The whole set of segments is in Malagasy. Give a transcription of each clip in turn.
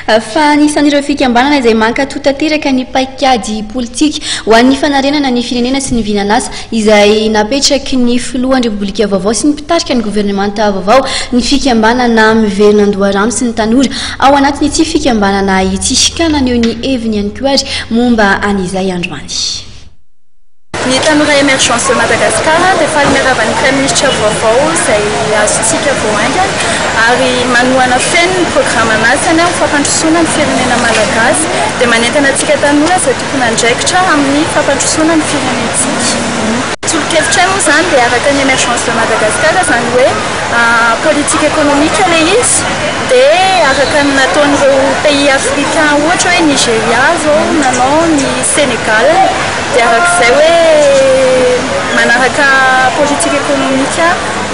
Fa anisan'ireo fikambanana izay mankatò tanteraka ny paikady politika ho an'ny fanarenana ny firenena sy ny vinan'asa izay napetraky ny filohan'ny Repoblika vaovao sy ny mpitarika ny governemanta vaovao ny fikambanana Miverina Andoharano sy ny tanora ao anatin'ity fikambanana ity ka naneho ny heviny ihany koa ary momba an'izay androany. Ny Tanora Emergence de Madagascar dia faly miarahaba ny Praiminisitra vaovao izay azontsika vao haingana ary manohana feno ny programan'asany ho fampandrosoana ny firenena malagasy dia manentana antsika tanora izay tompon'andraikitra amin'ny fampandrosoana ny firenentsika. Tolo-kevitray moa izany dia araka ny Emergence de Madagascar izany hoe politique économique ilay izy dia araka ny nataon'ireo pays africains ohatra hoe Nigeria izao nanao ny Sénégal dia araka izay hoe manaraka politique économique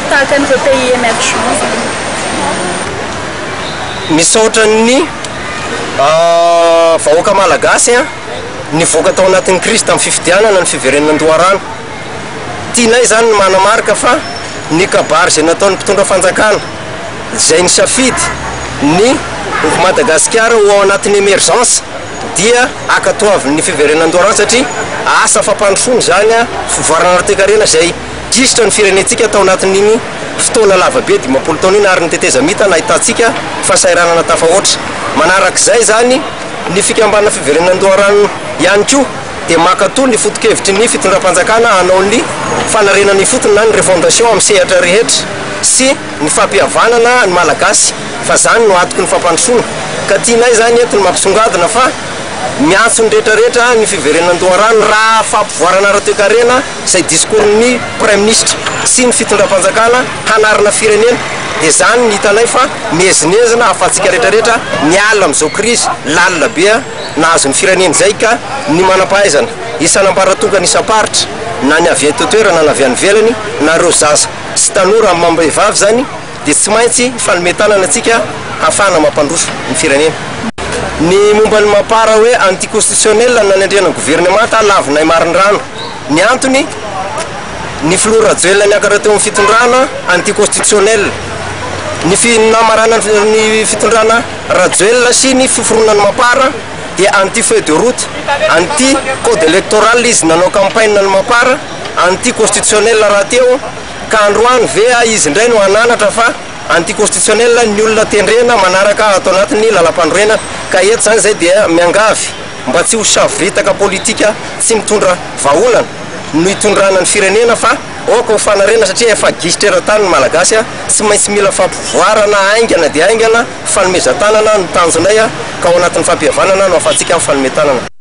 tahaka an'ireo pays émergents izany. Misaotra ny vahoaka malagasy nivoaka tao anatin'ny krizy tamin'ny fifidianana ny fiverenana an-doharano. Tianay izany ny manamarika fa ny kabary izay nataon'ny mpitondra fanjakana izay nisafidy ny ho Madagasikara ho ao anatin'ny emergence dia ankatoavin'ny fiverenan-doharano satria asa fampandrosoana izany, fivoarana ara-toekarena izay gisitra ny firenentsika tao anatin'iny fotoana lavabe 50 taona iny ary ny tetezamita nahitantsika fahasahiranana tafahoatra. Manarak'izay izany ny fikambanana fiverenan-doharano ihany koa dia mankatò ny foto-kevitry ny fitondram-panjakana hanao ny fanarenana ifotony na ny refondation amin'ny sehatra rehetra sy ny fampihavanana ny Malagasy fa zany no antoky ny fampandrosoana ka tianay zany eto ny mampisongadina fa miantso ny rehetra rehetra ny fiverenan-doharano raha fampivoarana ara-toekarena izay discours-n'ny Praiminisitra sy ny fitondram-panjakana hanarina firenena dia zany ny hitanay fa miezinezina ahafahantsika rehetra rehetra miala amin'izao krizy lalina be nahazo ny firenena izay ka ny manam-pahaizana isan'ambaratongany isam-paritra na ny avy eto an-toerana na avy any ivelany na ireo zaza sy tanora amam-behivavy izany dia tsy maintsy hifanome tanana antsika hahafahana mampandroso ny firenena. Ny momba ny Mapar hoe anti-constitutionnel ny nanendrena ny governemanta lavinay marindrano. Ny antony, ny filoha Rajoelina niakatra teo amin'ny fitondrana anti-constitutionnel. Ny namaranany ny fitondrana Rajoelina sy ny fiforonan'ny Mapar dia anti-feuille de route, anti-code électoral izy nanao campagne ny Mapar, anti-constitutionnel rahateo. Ka androany ve izy indray no hananatra fa anti-constitutionnel ny olona tendrena manaraka ato anatin'ny lalampanorenana? Ka eto izany izay dia miangavy mba tsy ho savoritaka politika tsy mitondra vahaolana no hitondrana ny firenena fa aoka ho fanarenana satria efa gisitra eran-tany ny Malagasy tsy maintsy mila fampivoarana haingana dia haingana, fanomezan-tanana no tanjonay ka ao anatin'ny fampihavanana no ahafahantsika mifanome tanana.